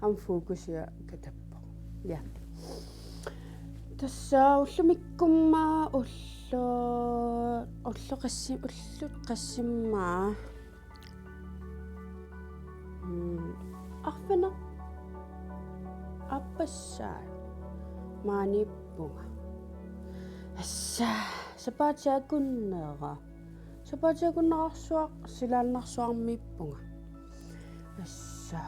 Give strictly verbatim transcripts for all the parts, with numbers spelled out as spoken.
Aamma fokusia katappoq. Ja. Tassa ullumikkumma ullu-, ulloqassi-, ulloqassimma. Mm. Arfineq-, aappassaat maaniippunga. Assa, sapaatip akunnera. Sapaatip akunnerarsuaq silaannarsuarmiippunga. Assa.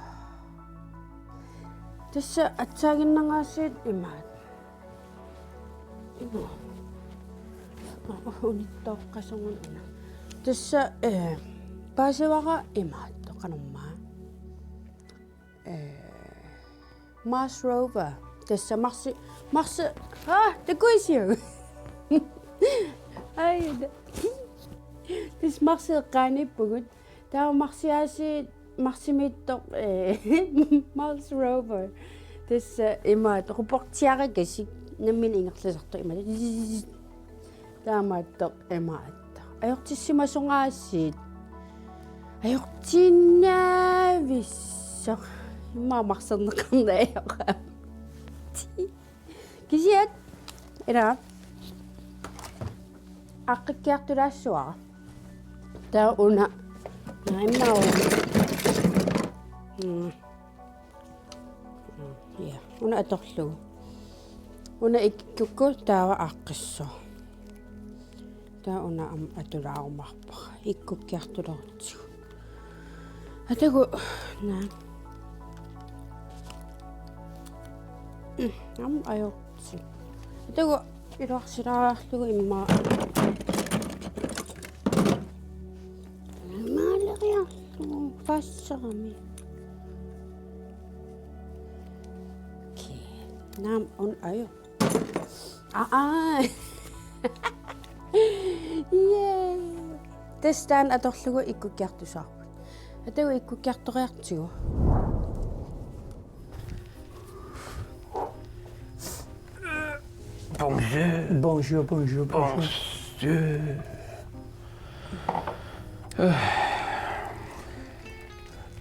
Tassa atsaaginnangaasiit imaat. Ima. Unittooqqasungun una. Tassa, eh, paasivara imaat, qanormaa. Eh, Mars Rover. Tassa Marsi, Marsi, ah, takuisiuk? Ai, da-, tassa Marsi eqqaaniippugut. Taava Marsi aasiit, Marsimiittoq, eh, Mars Rover. Tassa imaat, robotiarakasik, nammineq ingerlasartoq imaat. Taamaattoq imaattoq. Ajortissimasoq aasiit. Ajortiinnavissaq. Immaqa Marserneqarneq ajoraara. Kisianni. Ila. Aaqqikkiartulaassuara. Taava una. Naa immaqa. Mm. Mm, ja. Una atorlugu. Una ikkukku taava aaqqissoq. Taava una aamma atulaarumaarpara. Ikkukkiartulerutsigu. Atagu, naa. Mm, aamma ajorti. Atagu iluarsilaarlugu immaqa. Maaleriarlugu paasisarami. Okay. Naamik una ajorti. Aa, aa. Yay. Tassa taanna atorlugu ikkukkiartusaarput. Atagu ikkukkiartoriartigu. Bonjour. Bonjour, bonjour, bonjour. Bonjour.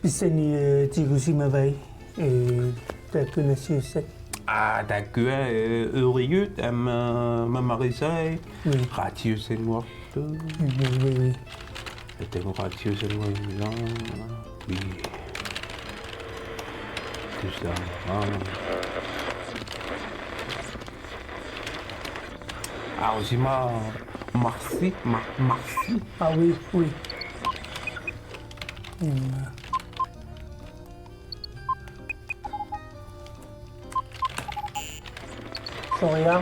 Pissani, eh, tigusimavai, eh, taakku nassiussat. Aa, taakkua, eh, ørigut, aamma, eh, mamarisai, mm, radiusanguartut. Mm, oui, oui. Atagu radiusanguartut. Oui. Tusaa. Aa. Aa, usima Marsi, Ma-, Marsi. Ah oui, oui. Mm. Soria,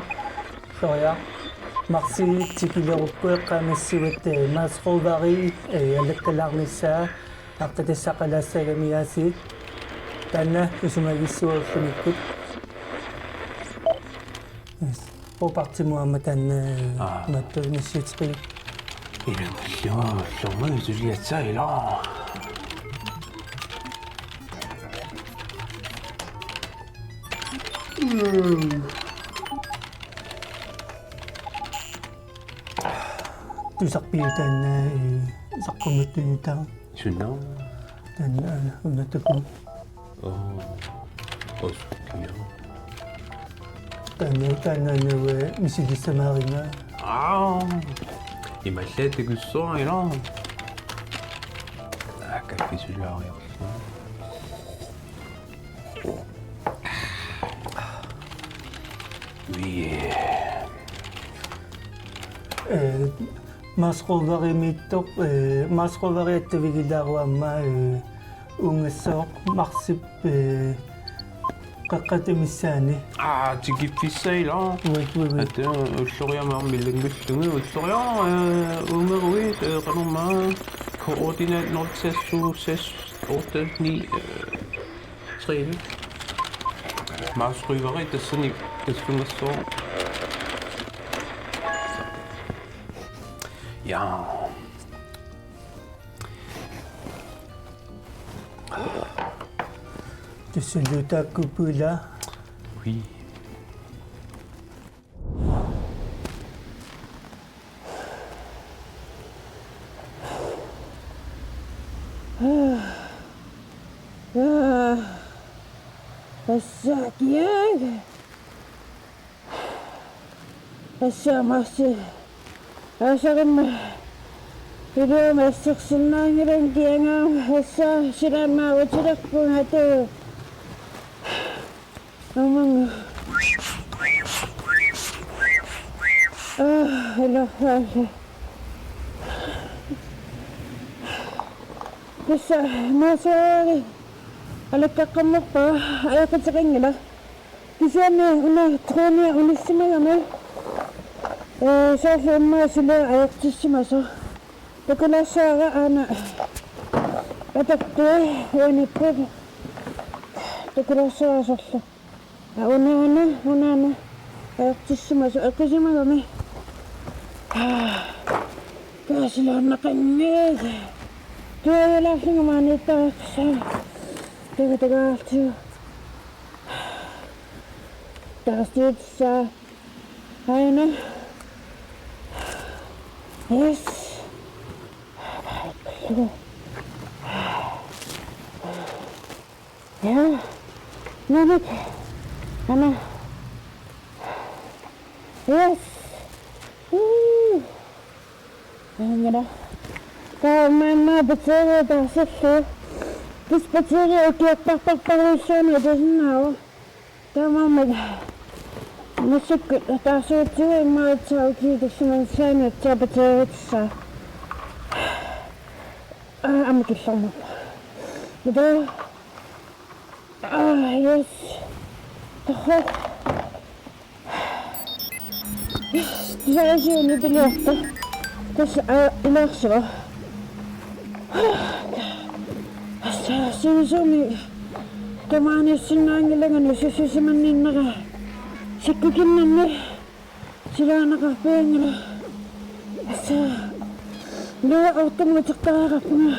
soria. Marsi tikilerukku eqqaamassiguit, eh, Mars Roveri, eh, alakkalaarnissaa. Aqqutassaqalaassagamiuk aasiit. Taanna isumagissuarsumikkut. Yes. Robertimut aamma taanna, aa, mattu nassiuteqigit. Ilumulluunniit suliassai ila. Mm. Tusarpiuk taanna, eh, saqqummiuttunut taava. Suna? Taanna, eh, una takuuk. Oo. Oskia. Taanna, taanna una, eh, misilissamaaringa. Aa. Imallaat takussuara ila. Aa, kaffisulaariarlugu. Ui. Eh, Mars Roverimiittoq, eh, Mars Roveri attavigilaaruarmat, eh, uungassooq Marsip, eh, qeqqata missaani. Aa, tikiffissai ila. Ui, ui, ui. Atta, ulloriarmat aamma ilanngullugit, ulloriarmat, eh, uungaruit, eh, qanormaa. Koordinat nul seks to seks otte ni, øh, tre. Mars Ryveri, tassani tassungassooq. Ja. Tassani taakkuupput ilaa. Oui. Aa, assa kiag. Assa Marsi. Asarama. Iluamik assersinnaanngilanga kiagaama, assa silaannaaruteqarpunga tuu. Aamma. Aa, ila, aa. Tassa Marsi alakkaqqammerpara, ajoquteqanngilaq. Kisianni una dronia unissimagami, ee, soorlu immaqa suli ajortissimasoq. Takulaassaara aana atortui uaniipput. Takulaassaara soorlu. Aa, unaana, unaana. Ajortissimasoq, aqisimagami. Aa, kaasilaarnaqanngilaq. Tuajalaarlunga maaniittariaqassaanga. Taga tagaartigu. Taarsiutsaa. Aana. Yes. Ja. Nanak. Aana. Yes. Woo. Angara. Taamaammat bateria taarsillugu. Tassa bateria ukiorpassuarni taasinnaavat. Taamaammat massakkut taarsiutigaara immaqa aatsaat ukiut tassani saani aatsaat bateriatissaa. Aa, aamma killormut. Mida? Aa, yes. Toho. Yes, taasiunik piliortoq. Tassa, aa, ilaarsuaq. Assa, sivisuumik tamaaniissinnaanngilanga nusususimanninnera. Sakkukinnanni. Silaannaqarpianngilaq. Assa. Lua ortumuuteqqaarpunga.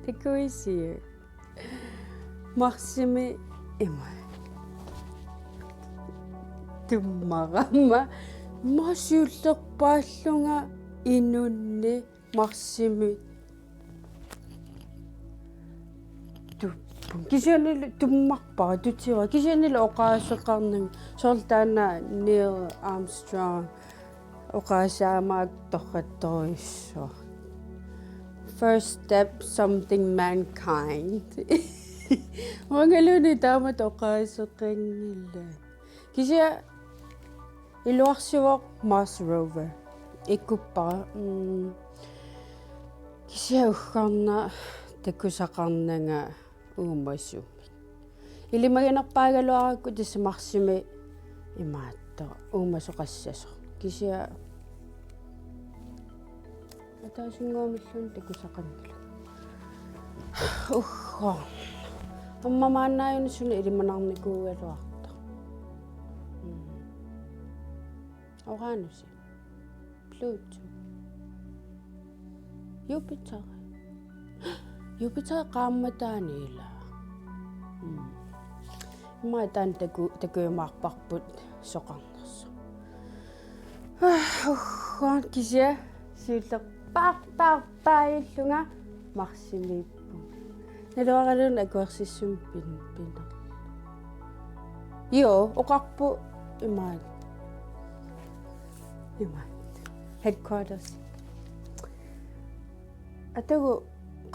Takuisiuk. Marsimi ima. Tummarama. Ima siullerpaallunga inunni Marsimi. Tuppun. Kisiannili tummarpara, tutivara. Kisiannili oqaaseqarnanga. Soorlu taanna Neil Armstrong. Oqaaseq aamma torrattorujussuaq. First step, something mankind. Uangaluunniit taamatut oqaaseqanngilanga. Kisianni iluarsivoq Mars Rover. Ikkuppara. Mm. Kisianni uggorna takusaqarnanga uumasumik. Ilimaginerpaagaluarakku tassa Marsimi imaattoq uumasoqassasoq. Kisianni ataasinnguamilluunniit takusaqanngilanga. Uggorna. Aamma maannaajuna suna ilimanarnikuugaluartoq. Mm. Uranus. Pluto. Jupiter. Jupiter qaammataani ilaa. Mm. Immaqa taanna taku-, takujumaarparput soqarnersoq. Ah, uggorna kisianni siullerpaartaarpaajallunga Marsimiippunga. Naluaraluunniit akuersissummik pin-, pinerlunga. Joo, oqarpoq imaat. Imaat. Headquarters. Atagu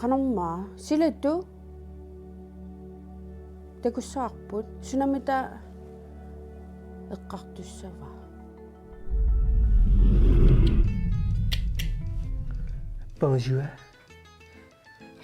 qanormaa, silatut takussavarput, sunamita eqqartussavaa. Bonjour.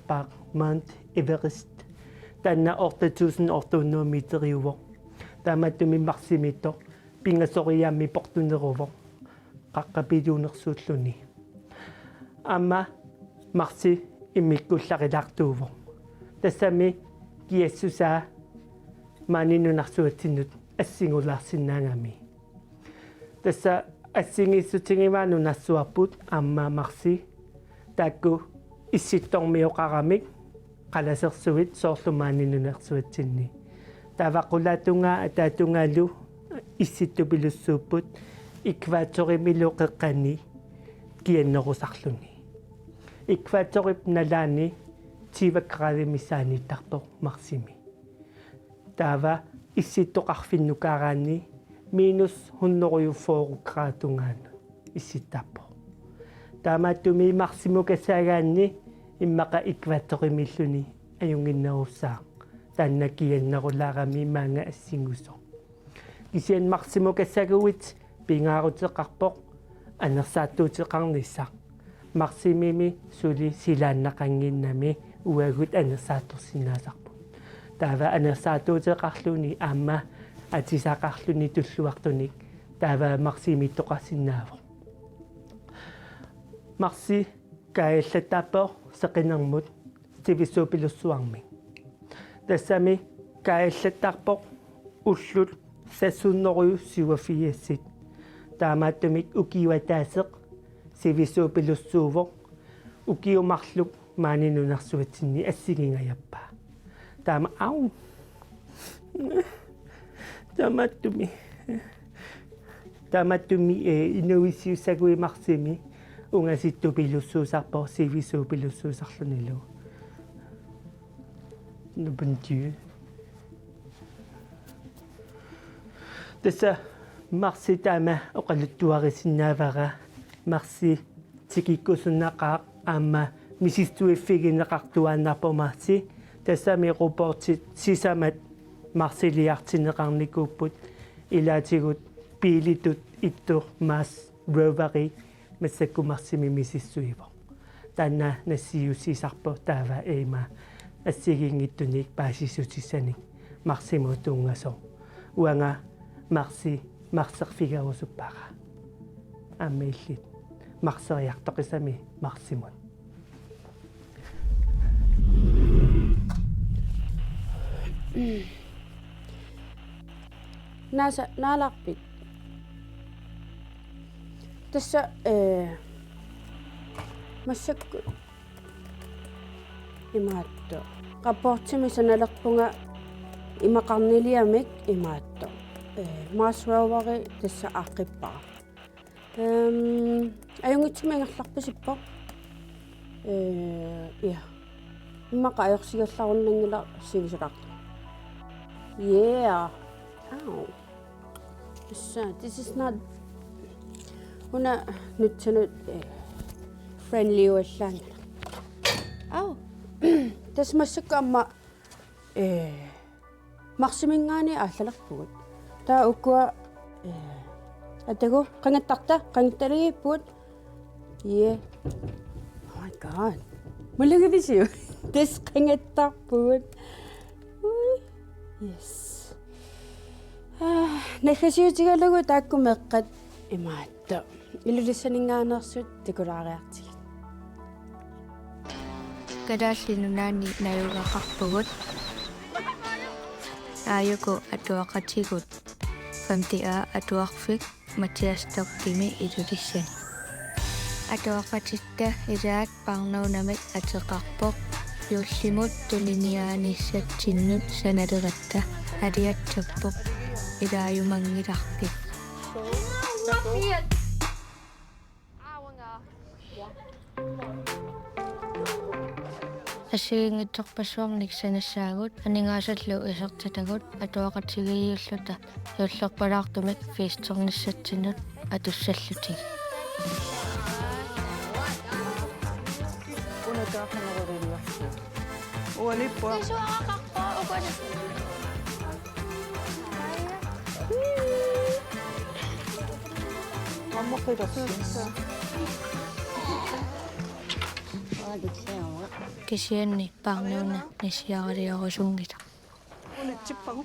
atuarneqartarpaaq Mount Everest. Taanna otte tusind otte hundrede meteriuvoq. Taamaattumik Marsimiittoq pingasoriaammik portuneruvoq qaqqapiluunersuulluni. Aamma Marsi immikkuullarilaartuuvoq. Tassami kiassusaa maani nunarsuatsinnut assingulaarsinnaagami. Tassa assigiissutigivaa nunarsuarput aamma Marsi, taakku issittormioqaramik qalasersuit soorlu maani nunarsuatsinni. Taava qulaatungaa ataatungaalu issittupilussuupput, ekvatorimilu qeqqani kiannerusarluni. Ekvatorip nalaani tyve grader missaaniittarpoq Marsimi. Taava issittoqarfinnukaaraanni minus hundrede og fyrre grader tungaanut issittarpoq. Taamaattumik Marsimukasaagaanni immaqa ekvatorimiilluni ajunnginnerussaaq. Taanna kiannerulaarami maanga assingusoq. Kisianni Marsimukasaguit pingaaruteqarpoq anersaartuuteqarnissaq. Marsimimi suli silaannaqannginnami uagut anersaartorsinnaasarput. Taava anersaartuuteqarluni aamma atisaqarluni tulluartunik taava Marsimiittoqarsinnaavoq. Marsi kaajallattarpoq seqinermut sivisuupilussuarmik. Tassami kaajallattarpoq ullut seks hundrede syvogfirs. Taamaattumik ukioq ataaseq sivisuupilussuuvoq, ukiut marluk maani nunarsuatsinni assigingajappaa. Taama au. Taamaattumik. Taamaattumik, eh, inuuissiussaguit Marsimi ungasittupilussuusarpoq sivisuupilussuusarlunilu. Bon Dieu. Tassa Marsi taama oqaluttuarisinnaavara. Marsi tikikkusunnaqaaq aamma misissuiffigineqartuaannarpoq Marsi. Tassami robotit sisamat Marsiliartinneqarnikuupput, ilaatigut biilitut ittoq Mars roveri massakkut Marsimi misissuivoq. Taanna nassiussisarpoq taava ima assigiinngitsunik paasissutissanik Marsimut tunngasoq. Uanga Marsi marserfigerusuppara. aamma illit marseriartoqisami marsimut. Naasa, naalaarpit? Tassa, eh, massakkut imaattoq. Rapportimi sanalerpunga imaqarniliamik imaattoq. Eh, Mars roveri tassa aaqqippara. Ehm, ajunngitsumik ingerlarpasippoq. Eh, ja. Immaqa ajorsigallarunanngilaq sivisulaartoq. Yeah. Au. Tassa, this is not una nutsanut, eh, friendly uallaanngilaq. Au. Tassa massakkut aamma, eh, marsiminngaanniit aallalerpugut. Taava ukua, eh, atagu, qangattarta, qangattaligiippugut. Yeah. Oh my God. Malugivisiu? Tassa qangattarpugut. Ui. Yes. Ah, naggasiutigalugu taakku meeqqat imaattoq. Ilulissaninngaanneersut takulaariartigit. Kalaallit Nunaanni najugaqarpugut. Aajuku atuaqatigut femte A atuarfik Mathias Stokimi Ilulissani. Atuaqatitta ilaat Parnuunamik ateqarpoq, juullimut tuniniaanissatsinnut sanaleratta aliatsappoq, ilaajumanngilarpit. Assigiinngitsorpassuarnik sanassaagut, aningaasallu isertitagut atuaqatigiiulluta juullerpalaartumik festernissatsinnut atussallutigit. Una taaqaneruliniarsi. Uanippua. Aamma qilassi. Kisianni Parnuuna nissiaraliorusunngilaq. Unatsippagu.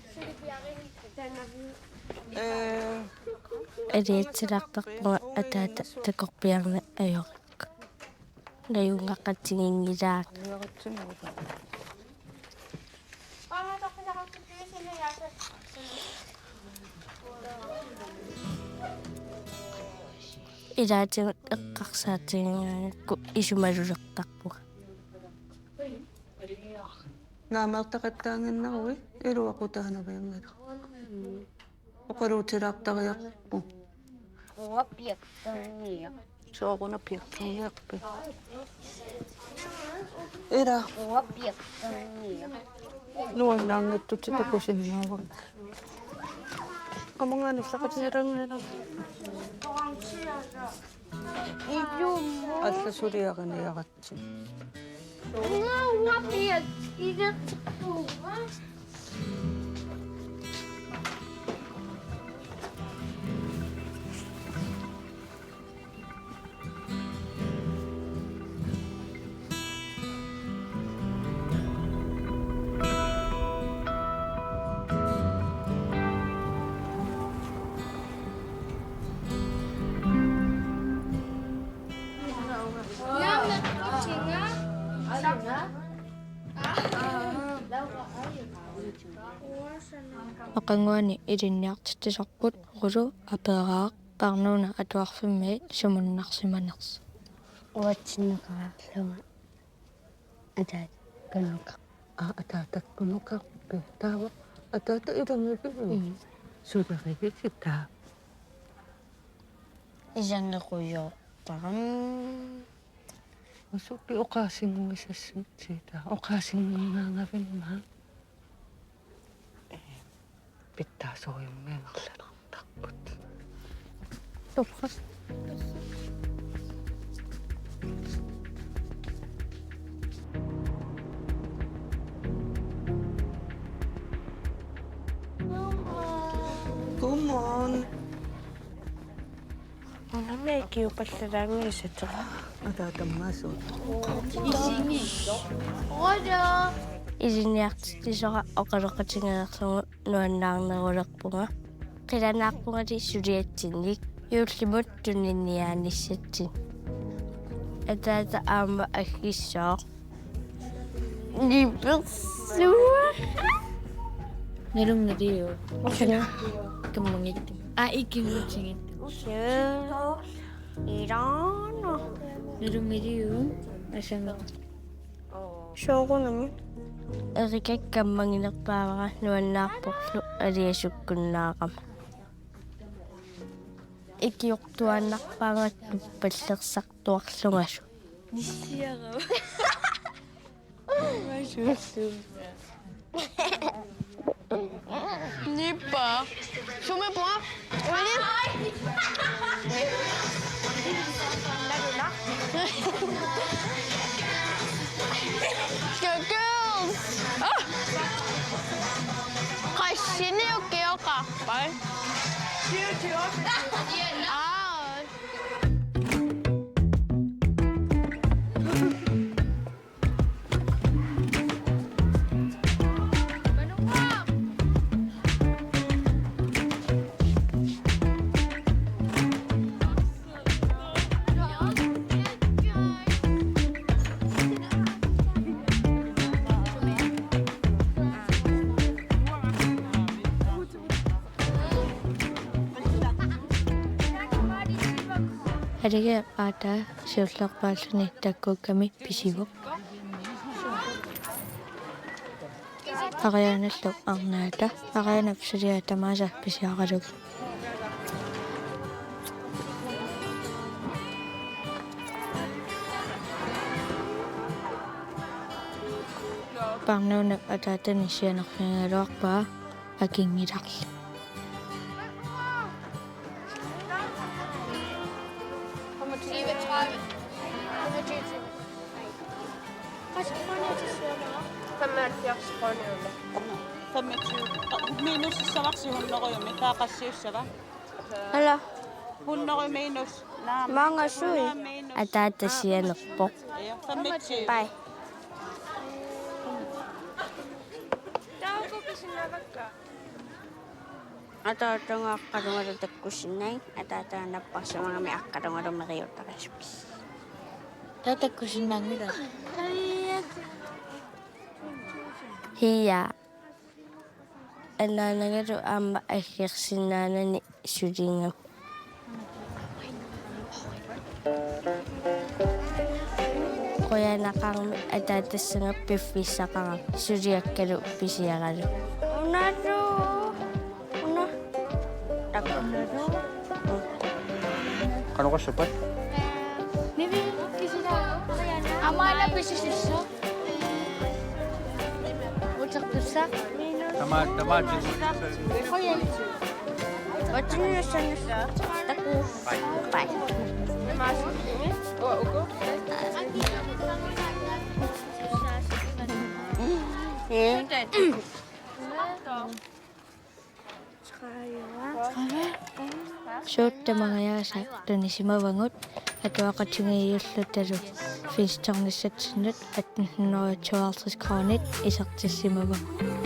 Eh. Aliatsilaartarpunga ataata takorpiarneq ajorikku. Najugaqatiginngilaat. Ilaatigut eqqarsaatigigaangakku isumalulertarpunga. Naameertaqattaannginnarui iluaqutaanavianngilaq. Oqaluutilaartariaqarpoq. Uappiaqqangia. Sooruna piaqqangiarpit? Ila. Uappiaqqangia. Nuannaanngitsutit takusinnaavakka. Qamunga anillaqatigilaanngilara. Alla suliariniaratsi. Aqaguani ilinniartitsisorput Rulu aperaa Parnuuna atuarfimmi sumunnarsimanersoq. Uatsinneqarlunga ataattakkunukarpit? Aa, ataattakkunukarpit. Taava ataata ilungersuuvoq. Mm. Sulerigisi taava? Isannequjoorparam. Usuki oqaasinnguisassuutit taava. Oqaasinnguingaangavimma. Ee, pitsaasuujummi ingerlalertarput. Torrak. Godmorgen. Unami ikiupallalaanngisatera. Ataatammaasuut. Ilinniartitsisora oqaloqatigereersugut nuannaarnerulerpunga. Qilanaarpungali suliatsinnik. Juullimut tuniniaanissatsinnik. Ataata aamma aggissaaq. Nipersuaq. Nalunngiliuk? Kammangittum. Aa, ikinngutigittum. Ilaana. Nalunngiliuk? Asami. Soorunami. Erika kammanginerpaavara nuannaarporlu aliasukkunnaarama. Ikiortuaannarpaanga tuppallersartuarlungalu. Nissiarava. Nippa. Sumi pua? Uli? Good girls. Ah. Qassini ukioqarpai? Aa. Aligiaq aataa siullerpaalluni takkukkami pisivoq. Arianallu arnaata, Arianap suliaa tamaasa pisiaralugu. Parnuunap ataatani sianerfigigaluarpaa akinngilarli. Femoghalvfjerds kroner. Femogtyve. Minus så var syv hundrede, men der er godt syv, så var. Eller? Hundrede minus. Nej, Mange hundrede syv. Minus. Ataata sianerpoq. Ja, femogtyve. Bye. Ataataga aqqalungalu takkussinnaagiga, ataataga napparsimagami aqqalungalu meriuuttarisassavaa. Taava takkussinnaanngilaq. Hia. Anaanagalu aamma aggersinnaanani suligami. Qujanaqaarmi ataatassagaq piffissaqarami suliakkalu pisiaralugu. Unalu. Una. Takku. Qanoq oqassappat? Nivi, kisilaaruk. Amaana pisisussaq. Utertussaq. Tama-, tamaat. Qujan. Otinnussanus. Takku. Bye. Bye. Eh. Suut tamangajaasa tunisimavagut atuaqatigiiullutalu festernissatsinnik atten hundrede og tooghalvtreds kroner isertissimavagut.